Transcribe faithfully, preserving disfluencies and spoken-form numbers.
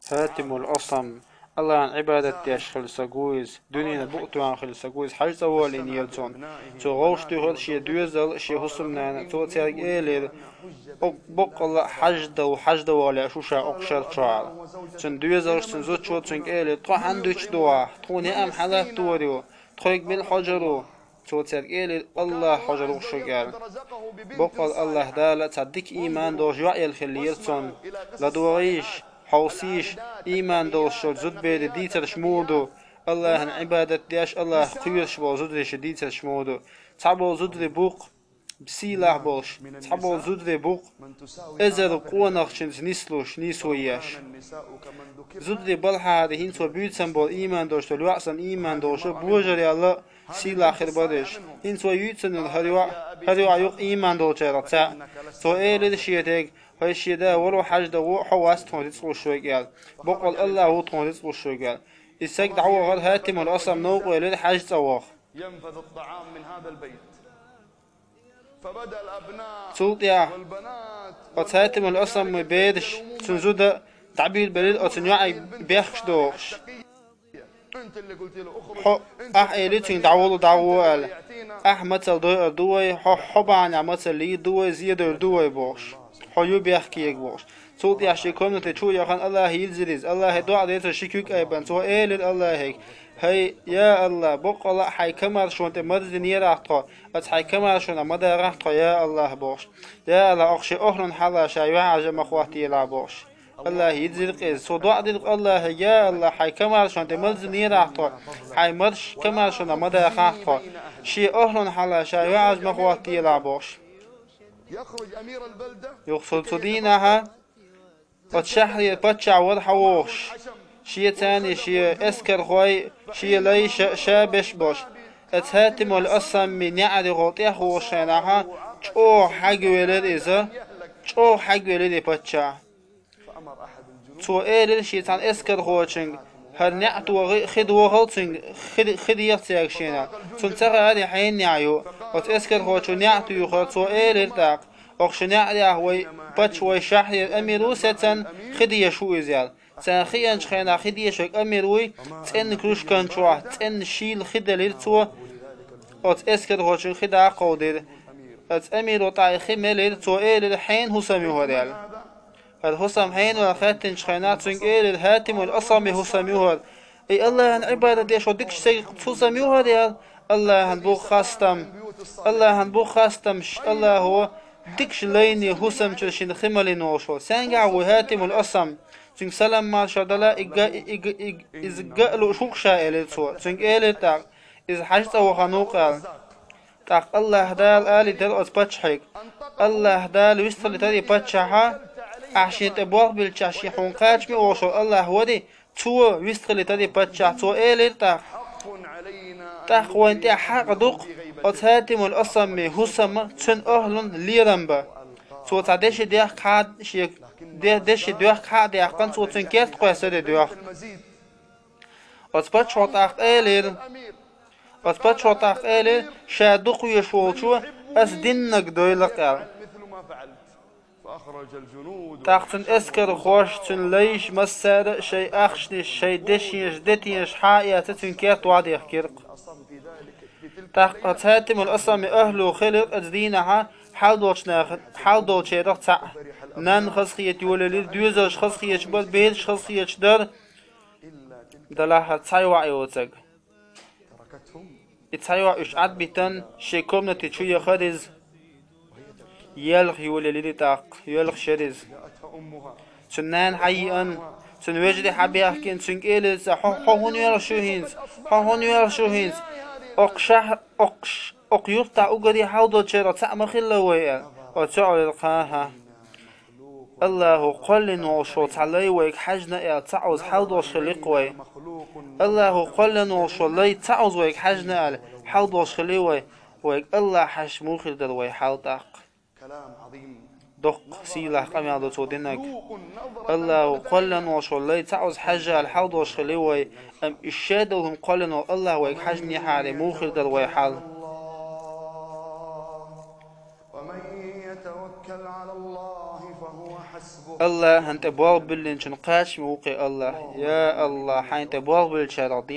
Хьатимул Асам, Аллахьан Ӏибадат деш хилла саг ву иза, дуьненан букъ тоьхна хилла саг ву иза, хьажцӀа волийна елла цунна. Цо гӀовшт туьйхира шен доьзал, шен хӀусамнана, цо цаьрга элира: «О, боккъалла а хьаждан, хьаждан валийла шу ша окху шарчохь», — аьлла. Цуьнан доьзалш, цуьнан зудчо цуьнга элира: «Тхо хьанна дуьтуш ду ахь? Тхуна яа ма хьалаттор ю, тхоьга мила хьожур ву?» Цо цаьрга элира: «Аллахь хьожур ву шуьга», — аьлла. Боккъалла Аллахь Дала цхьа дика ийман долуш йоӀ елла хиллера цунна. ЛадогӀийша, хьовсийша, ийман долуш йолчу зудаберийн дийцарш муха ду, Аллахьан Ӏибадат деш, Аллахьах кхоьруш болу зударийн дийцарш муха ду. Цхьаболу зударий бу-кх сийлахь болуш, цхьаболу зударий бу-кх эзар къонахчуьнца нислуш, нийсо еш. Зударий балхахьара хӀинца вай буьйцун болу ийман долуш долу йоӀ санна ийман долуш а, божарел а сийлахь хир бара уьш. ХӀинца вай юьйцун йолу хӀара йоӀ, хӀара йоӀ ю-кх ийман долчарах цхьаъ. Цо элира шен дега: «ХӀай шен да, вало хьаждан во, хьо вац тхуна рицкъ луш верг», — аьлла. «Боккъалла Аллахь ву тхуна рицкъ луш верг», — аьлла. И саг дӀавахара, Хьатимул Асам новкъа велира хьажцӀа ваха. Цул тӀаьхьа оцу Хьатимул Асаман бераш, цуьнан зуда дӀабилбелира оцу йоӀе бехкаш дохуш. Хьо, ахьа элира цуьнга: «ДӀавала, дӀагӀо», — аьлла. «Ахьа мацалла дойур ду вай, хьо, хьо бахьанехь мацалла йийр ду вай, зен дойур ду вай», — бохуш. «Хьо ю бехке», — бохуш. Цул тӀаьхьа шен комнате чу а яхана, Аллахье йилзира иза. Аллахье доӀа дира цо ши куьг айбина. Цо элира Аллахьега: «ХӀай, я Аллахь, боккъалла а хьайн комаьршонна тӀе марзина елахь тхо, оцу хьайн комаьршонах ма дахахь тхо, я Аллахь», — бохуш. «Я Аллахь, оха шен охӀлун хьалха ша юьхьӀаьржа ма хӀоттаелахь», — бохуш. Аллахье йилзира-кх иза. Цо доӀа дира-кх Аллахьега: «Я Аллахь, хьайн комаьршонна тӀе марзина елахь тхо, хьайн марш-, комаьршонах ма дахахь тхо, шен охӀлун хьалха ша юьхьӀаьржа ма хӀоттаелахь», — бохуш. Юха цу, цу дийнахьа оцу шахьарера паччахь вара хьан вогӀуш, шен царний, шен эскархой, шен лайша, ша беш болуш. Оцу Хьатимул Асаман неӀарехула тӀехволуш хенахьа, чӀогӀа хьагвелира иза, чӀогӀа хьагвелира и паччахь. Цо элира шен цхьана эскархочуьнга: «ХӀара неӀ тогӀий, хи дохал цуьнга, хи, хи деха цаьрга шена. Цунна ца хаьара, и хьенан неӀ ю». Оцу эскархочо неӀ туьйхира, цо элира тӀаккха: «Оха шу неӀарехь вай паччахь, вай шахьарера амир ву сецна, хи дезаш ву иза», — аьлла. Царна хиъначу хенахь хи дезаш верг амир вуй, цӀенна кружка чохь, цӀенна шийла хи делира цо, оцу эскархочуьнга хи дӀакховдийра. Оцу амиро тӀаккха и хи мелира, цо элира: «Хьенан хӀусам ю хӀара?» — аьлла. ХӀара хӀусам хьенан вара хаьттинчу хенахь, цуьнга элира: «Хьатимул Асаман хӀусам ю хӀара». «И Аллахьан Ӏибадат деш волу дикачу стеган хӀусам ю хӀара?» — аьлла. «Аллахьан бу хастам, Аллахьан бу хастам, ш-, Аллахьо дикачу лайнийн хӀусамчуьра шена хи малийна волуш волу. Сенга ву Хьатимул Асам? Цуьнга салам-маршалла дала, и га-, и, и, и, иза ган а лууш ву-кх ша», — элира цо. Цуьнга элира тӀаккха: «Иза хьажцӀа вахана ву-кх», — аьлла. ТӀаккха Аллахь Дала алий дара оцу паччахьега: «Аллахь Дала вистхилийтара и паччахьа, ахь шена тӀе болх билличахь, шен хьуна кхачаме а волуш волу Аллахь вара и, цо вистхилийтара и паччахь, цо элира тӀаккха: „ТӀаккха вайна тӀехь хьакъ ду-кх оцу Хьатимул Асаман хӀусаман, цуьнан охӀлун лерам бан“. Цо цхьа деши дехка хьа-, шен де-, деши доьхка хьа а даьккхина, цо цуьнан керта кхоьссира и доьхка“». Оцу паччахьо тӀаккха элира, оцу паччахьо тӀаккха элира: «Ша дукхавезаш волчо ас диннарг дойла-кх», — аьлла. ТӀаккха цуьнан эскархоша, цуьнан лайша массара а шайн ахчанаш, шайн дешнаш, детенаш хьа а эцна, цуьнан керта охьадехкира-кх. ТӀаккха оцу Хьатимул Асаман охӀло хилира оцу дийнахьа хьал долчу нахах, хьал долчарах цхьаъ. Нанна хазахета йолаелира, доьзалш хазахеташ бара, бераш хазахеташ дара. Делахь цхьа йоӀ йоцург. И цхьа йоӀ уьш Ӏад а битина, шен комнате чу яхара иза. Елха йолаелира тӀаккха, йоьлхуш яра иза. Цуьнан нана хьайиъна, цуьнан вежарий хьабаьхкина, цуьнга элира цо: «Хьо, хьо хӀунда йоьлхуш ю хӀинца? Хьо хӀунда йоьлхуш ю хӀинца? Окху шахь-, окху ш-, окху юьртахь уггаре хьал долчарах цхьаъ ма хилла вай», — аьлла. Оцу йоӀо элира: «ХӀан-хӀа». Аллахо кхоьллина волуш волу цхьа лай вайга хьаьжна аьлла, цхьаъ оза хьал долуш хили-кх вай. Аллахо кхоьллина волуш волу лай цхьаъ оза вайга хьаьжна аьлла, хьал долуш хили вай. Вайга Аллахь хьаьжча, муха хир дара вай хьал тӀаккха? Доккха сийлахь къамел ду цо динарг. Аллахо кхоьллина волуш волу лай цхьаъ оза хьаьжна аьлла, хьал долуш хили вай, амма и шадолу хӀума кхоьллина волу Аллахь вайга хьаьжнехьара, муха хир дара вай хьал? Аллах, хьайна тӀа болх биллинчун кхачам вукхе, Аллах. Я Аллах, хьайна тӀа болх биллачарах